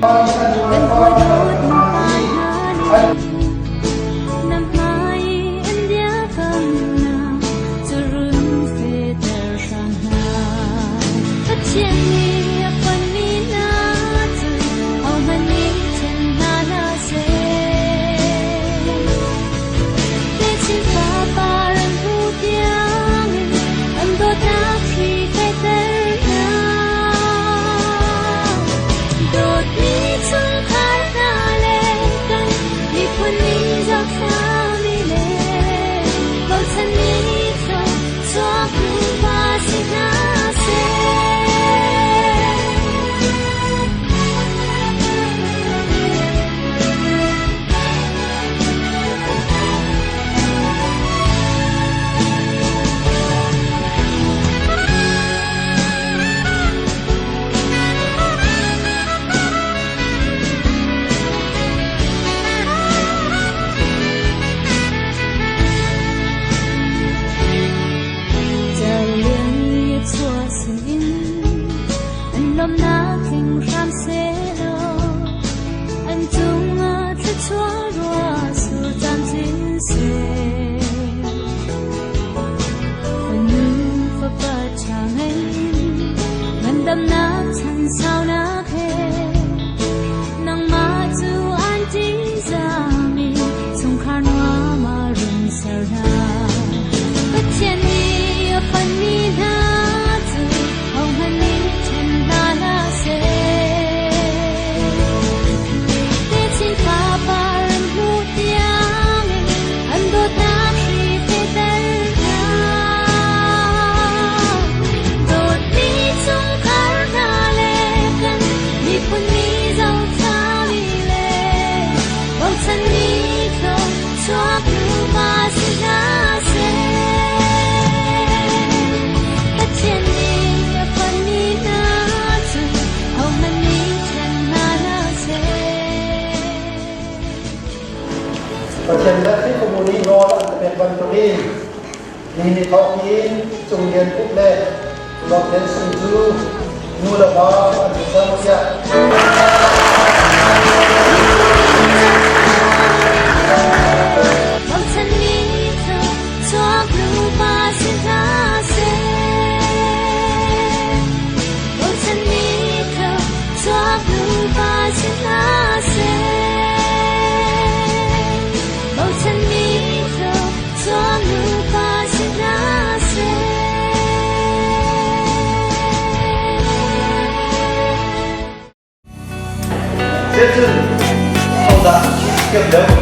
Kan hawi dawt nupa hna nih na hmai an biakamnak cu run fehter hram hna. Pathian nih a fonhmi hna cu ahohmanh nih ṭhen hna hlah seh. Techin fapa ran hmu tiangin an dawtnak hri fehter hna. Dawtmi chungkhar hna le kan miphun ning zohthami le bochanmi thluachuak nuva si hna seh. An lawmnak tling hram sehlaw an cungah thluachuah ruah sur camcin seh. Fanu fapa ṭha ngei ngandamnak chan saunak he nangmah cu an ṭihzahmi chungkhar nuam ah run ser hna. Pathian nih a fonhmi hna cu hohmanh nih ṭhen hna hlah seh. Techin fapa ran hmuh tiangin an dawtnak hri fehter hna. Dawtmi chungkhar hna le kan miphun mi zohthami le bochanmi thluachuak nuva si hna seh. Pathian nih a fonhmi hna cu hohmanh nih ṭhen hna hlah seh. Pathian le Khrihfabu nih nawl an ka pek bantukin ni ni thawk in Cung Lian Puk le Lawm Lian Sung cu nu le va an si cang tiah. Bochanmi thluachuak nupa si hna seh. Bochanmi thluachuak nupa si hna seh. Bochanmi thluachuak nupa si hna seh. Cun hodah thiam deuh?